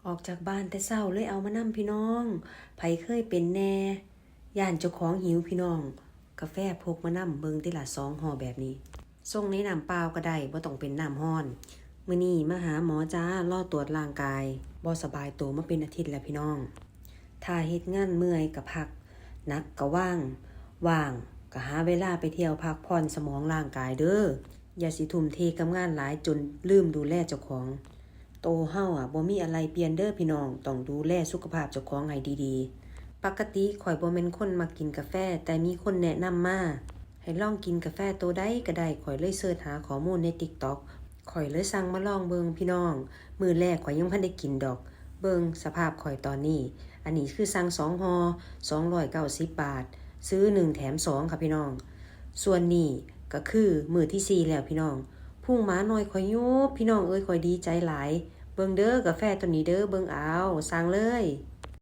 ອອກຈາກບ້ານແຕ່ເຊົ້າເລີຍເອົາມານຳພີ່ນ້ອງ. ໃຜເຄີຍເປັນແດ່? ຢ້ານເຈົ້າຂອງຫິວພີ່ນ້ອງ. ກາແຟພົກມານຳ ເບິ່ງຕິລະ ສອງຫໍ່ແບບນີ້. ຊົງໃນນ້ຳເປົ່າກໍໄດ້ ບໍ່ຕ້ອງເປັນນ້ຳຮ້ອນ. ມື້ນີ້ມາຫາໝໍຈ້າ ລໍຕວດຮ່າງກາຍ. ບໍ່ສະບາຍໂຕມາເປັນອາທິດແລ້ວພີ່ນ້ອງ. ຖ້າເຮັດງານເມື່ອຍກໍພັກ, ໜັກກໍວາງ, ວ່າງກໍຫາເວລາໄປທ່ຽວພັກຜ່ອນສະໝອງຮ່າງກາຍເດີ້. ຢ່າຊິທຸ່ມເທກັບງານຫຼາຍຈົນລືມດູແລເຈົ້າຂອງ. ໂຕເຮົາອະ ບໍ່ມີອາໄລປ່ຽນເດີ້ພີ່ນ້ອງ, ຕ້ອງດູແລສຸຂະພາບເຈົ້າຂອງໃຫ້ດີໆ. ປົກກະຕິຂ້ອຍບໍ່ແມ່ນຄົນມັກກິນກາແຟ, ແຕ່ມີຄົນແນະນຳມາ ໃຫ້ລອງກິນກາແຟໂຕໃດກໍໄດ້, ຂ້ອຍເລີຍເສີດຫາຂໍ້ມູນໃນ TikTok. ຂ້ອຍເລີຍສັ່ງມາລອງເບິ່ງພີ່ນ້ອງ. ມື້ແລກຂ້ອຍຍັງບໍ່ທັນໄດ້ກິນດອກ. ເບິ່ງສະພາບຂ້ອຍຕອນນີ້. ອັນນີ້ຄືສັ່ງສອງຫໍ່ ສອງຮ້ອຍເກົ້າສິບບາດ, ຊື້ໜຶ່ງແຖມສອງຄ່ະພີ່ນ້ອງ. ສ່ວນນີ້ກໍຄືມື້ທີສີ່ແລ້ວພີ່ນ້ອງ. ພຸງໝານ້ອຍຂ້ອຍໂຍບ ພີ່ນ້ອງເອີຍ, ຂ້ອຍດີໃຈຫຼາຍ. ເບິ່ງເດີ້ ກາແຟໂຕນີ້ເດີ້, ເບິ່ງເອົາ, ສັ່ງເລີຍ.